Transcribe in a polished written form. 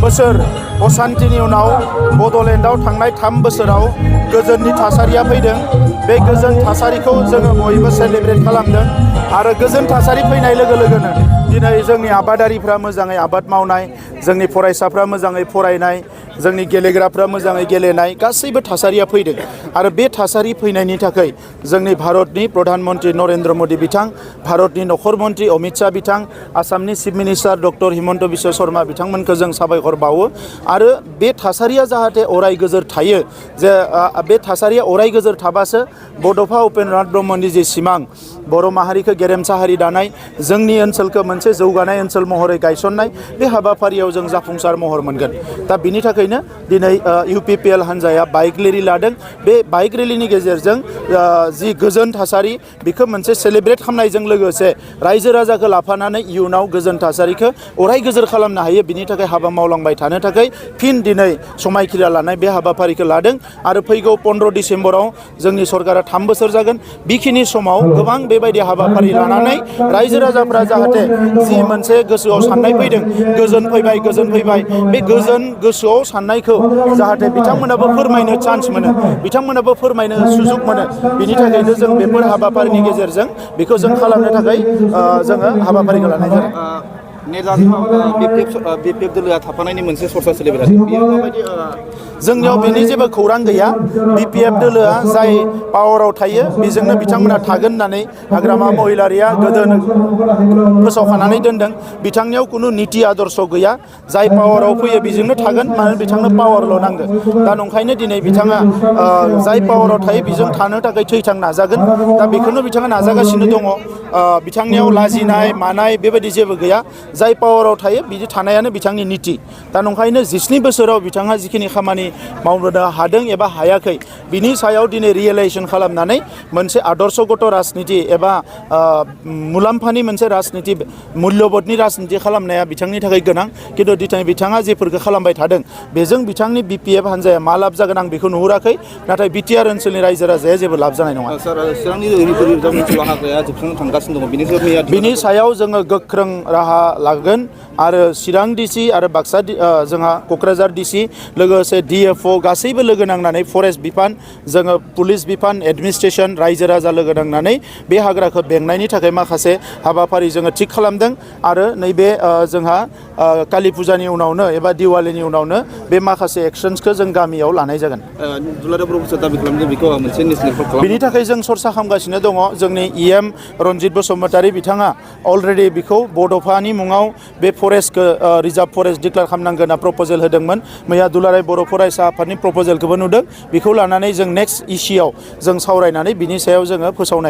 बोसोर असान्तिनि उनाव बड'लेण्डआव थांनाय 3 बोसोराव गोजोननि थासारिया फैदों। बे गोजोन थासारिखौ जोङो बयबो सेलेब्रेट खालामदों आरो गोजोन थासारि फैनाय लोगो लोगोनो दिनै जोंनि आबादारिफ्रा मोजाङै आबाद मावनाय, जोंनि फरायसाफ्रा मोजाङै फरायनाय, जोंनि गेलेग्राफ्रा मोजाङै गेलेनाय गासैबो थासारिया फैदों आरो बे थासारि फैनायनि थाखाय जोंनि भारतनि प्रधान मन्त्रि नरेन्द्र मोदी बिथां, भारतनि नखर मन्त्रि अमित शाह बिथां, आसामनि chief minister doctor Himanta Biswa Sharma बिथांमोनखौ जों साबायखर बावो आरो बे थासारिया जाहाथे अराय गोजोर थायो, जे बे थासारिया अराय गोजोर थाबासो बड'फा उपेन्द्रनाथ ब्रह्मनि जे सिमां बर' माहारिखौ गेरेमसा हारि दानाय, जोंनि ओनसोलखौ मोनसे जौगानाय ओनसोल महरै गायसननाय, बे हाबाफारियाव जों जाफुंसार महर मोनगोन। दा बिनि थाखायनो दिनै UPPL हान्जाया बाइक रेलि लादों। बे बाइक रेलिनि गेजेरजों जि गोजोन थासारि बेखौ मोनसे सेलेब्रेट खालामनायजों लोगोसे रायजो राजाखौ लाफानानै इयुनाव गोजोन थासारिखौ अराय गोजोर खालामनो हायो, बिनि थाखाय हाबा मावलांबाय थानो थाखाय फिन दिनै समायखिरा लानाय बे हाबाफारिखौ लादों आरो फैगौ 15 डिसेम्बराव जोंनि सरकारा 3 बोसोर जागोन। बेखिनि समाव गोबां बेबायदि हाबाफारि लानानै रायजो राजाफ्रा जाहाथे जि मोनसे गोसोआव साननाय फैदों, गोजोन फैबाय, बे गोजोन गोसोआव साननायखौ जाहाथे बिथांमोनाबो फोरमायनो चान्स मोनो, बिथांमोनाबो फोरमायनो सुजुग मोनो। बिनि थाखायनो जों बेफोर हाबाफारिनि गेजेरजों बेखौ जों खालामनो थाखाय जोङो हाबाफारिखौ लानाय जादों। BPF दोलोआ थाफानायनि मोनसे सरसा सोलिबाय थादों, बेयो माबायदि? जोंनियाव बेनि जेबो खौरां गैया। BPF दोलोआ जाय पावाराव थायो बेजोंनो बिथांमोना थागोन होननानै हाग्रामा महिलारिया गोदोनो फोसावखानानै दोनदों। बिथांनियाव खुनु निति आदर्श गैया। जाय पावाराव फैयो बेजोंनो थागोन, मानो बिथांनो पावारल' नांगौ। दा नंखायनो दिनै बिथाङा जाय पावाराव थायो बेजों थानो थाखाय थैथां नाजागोन। दा बेखौनो बिथाङा नाजागासिनो दङ। बिथांनियाव लाजिनाय मानाय बेबायदि जेबो गैया। जाय पावाराव थायो बिदि थानायानो बिथांनि निति। दा नंखायनो 17 बोसोराव बिथाङा जिखिनि खामानि मावनो हादों एबा हायाखै बिनि सायाव दिनै रियेलाइजेसन खालामनानै मोनसे आदर्शगत राजनिति एबा मुलाम्फानि मोनसे राजनिति, मुल्यबोधनि राजनिति खालामनाया बिथांनि थाखाय गोनां। खिन्थु दिनै बिथाङा जेफोरखौ खालामबाय थादों बेजों बिथांनि BPF हान्जाया मा लाब जागोन आं बेखौ नुहुराखै। नाथाय BTR ओनसोलनि रायजो राजाया जेबो लाब जानाय नङा। बिनि सायाव जोङो गोख्रों राहा लागोन आरो चिरां DC आरो बाक्सा जोंहा क'क्राझार DC लोगोसे DFO गासैबो लोगो नांनानै फरेस्ट बिफान, जोङो पुलिस बिफान, एडमिनिस्ट्रेसन, रायजो राजा लोगो नांनानै बे हाग्राखौ बेंनायनि थाखाय माखासे हाबाफारि जोङो थिग खालामदों आरो नैबे जोंहा कालि फुजानि उनावनो एबा दिवालीनि उनावनो बे माखासे एक्सन्सखौ जों गामियाव लानाय जागोन। बिनि थाखाय जों सरसा खालामगासिनो दङ। जोंनि EM रन्जित बसुमतारी बिथाङा अलरेडि बेखौ बड'फानि मुङाव बे फरेस्टखौ रिजार्भ फरेस्ट डिक्लेयार खालामनांगोन होनना प्रप'जेल होदोंमोन। मैया दुलाराय बर' फरायसा आफादनि प्रप'जेलखौबो नुदों। बेखौ लानानै जों नेक्स्ट इसिआव जों सावरायनानै बिनि सायाव जोङो फोसावनाय